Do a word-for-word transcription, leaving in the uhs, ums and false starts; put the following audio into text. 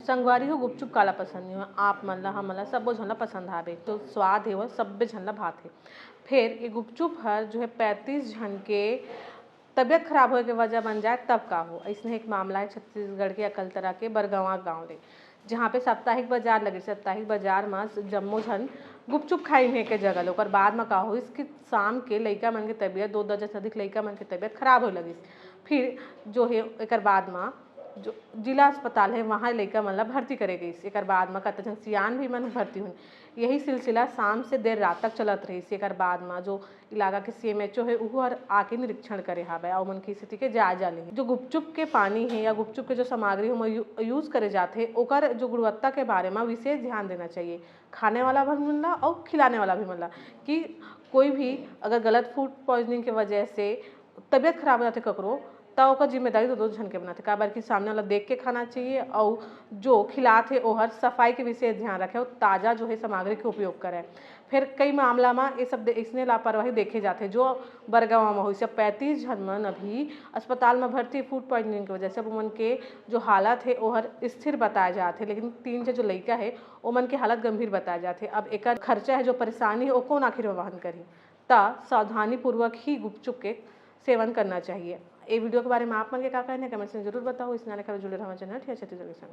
संगवारी हो, गुपचुप काला पसंद नहीं हो? आप मन ला, हमन ला, सब्बो झन ला पसंद आवे। तो स्वाद हे, वो सब्बे झन ला भात हे। फेर ये गुपचुप हर जो है पैंतीस झन के तबीयत खराब होए के वजह बन जाए, तब का हो? अइसने एक मामला है छत्तीसगढ़ के अकलतरा के बरगवा गांव ले, जहाँ पे साप्ताहिक बाजार लगे। साप्ताहिक बाजार में जम्मो झन गुपचुप खाई में के जगह ले। ओकर बाद में का होइस कि शाम के लइका मन के तबीयत, दो दर्जन से अधिक लइका मन के तबीयत खराब होए लगिस। फिर जो है एकर बाद में जो जिला अस्पताल है, वहाँ लइका मन ला भर्ती करे गइस। एकर बाद में कतका झन सियान भी मन भर्ती होइस। यही सिलसिला शाम से देर रात तक चलत रहिस। एकर बाद में जो इलाका के सीएमएचओ है, उहू हर आके निरीक्षण करे हावय अउ मन के स्थिति के जायजा लेहे। जो गुपचुप के पानी है या गुपचुप के जो सामग्री हम यू-, यूज करे जाथे, ओकर जो गुणवत्ता के बारे में विशेष ध्यान देना चाहिए, खाने वाला भी मन ला अउ खिलाने वाला भी मन ला, कि कोई भी अगर गलत फूड पॉइजनिंग के वजह से तबीयत खराब हो जाथे ककरो, त ओकर जिम्मेदारी तो दो झन के बनाथे। काबर कि सामने वाला देख के खाना चाहिए, अउ जो खिलात हे ओहर सफाई के विशेष ध्यान रखे अउ ताजा जो है सामग्री के उपयोग करे। फेर कई मामला म ये सब दे-, इसने लापरवाही देखे जाथे, जो बरगांव म होइस। अब पैंतीस झन मन अभी अस्पताल म भर्ती फूड पॉइजनिंग के वजह से। अब ओमन के जो हालत है ओहर स्थिर बताए जात हे, लेकिन तीन झन जो लइका है ओमन के हालत गंभीर बताए जात हे। अब एकर खर्चा है, जो परेशानी है, ओ कौन आखिर में वहन करही? त सावधानीपूर्वक ही गुपचुप के सेवन करना चाहिए। ए वीडियो के बारे में आप मन के का कहना है, कमेंट्स में जरूर बताओ। इसने जुड़े रहना चैनल ठिया छत्तीसगढ़ के संग।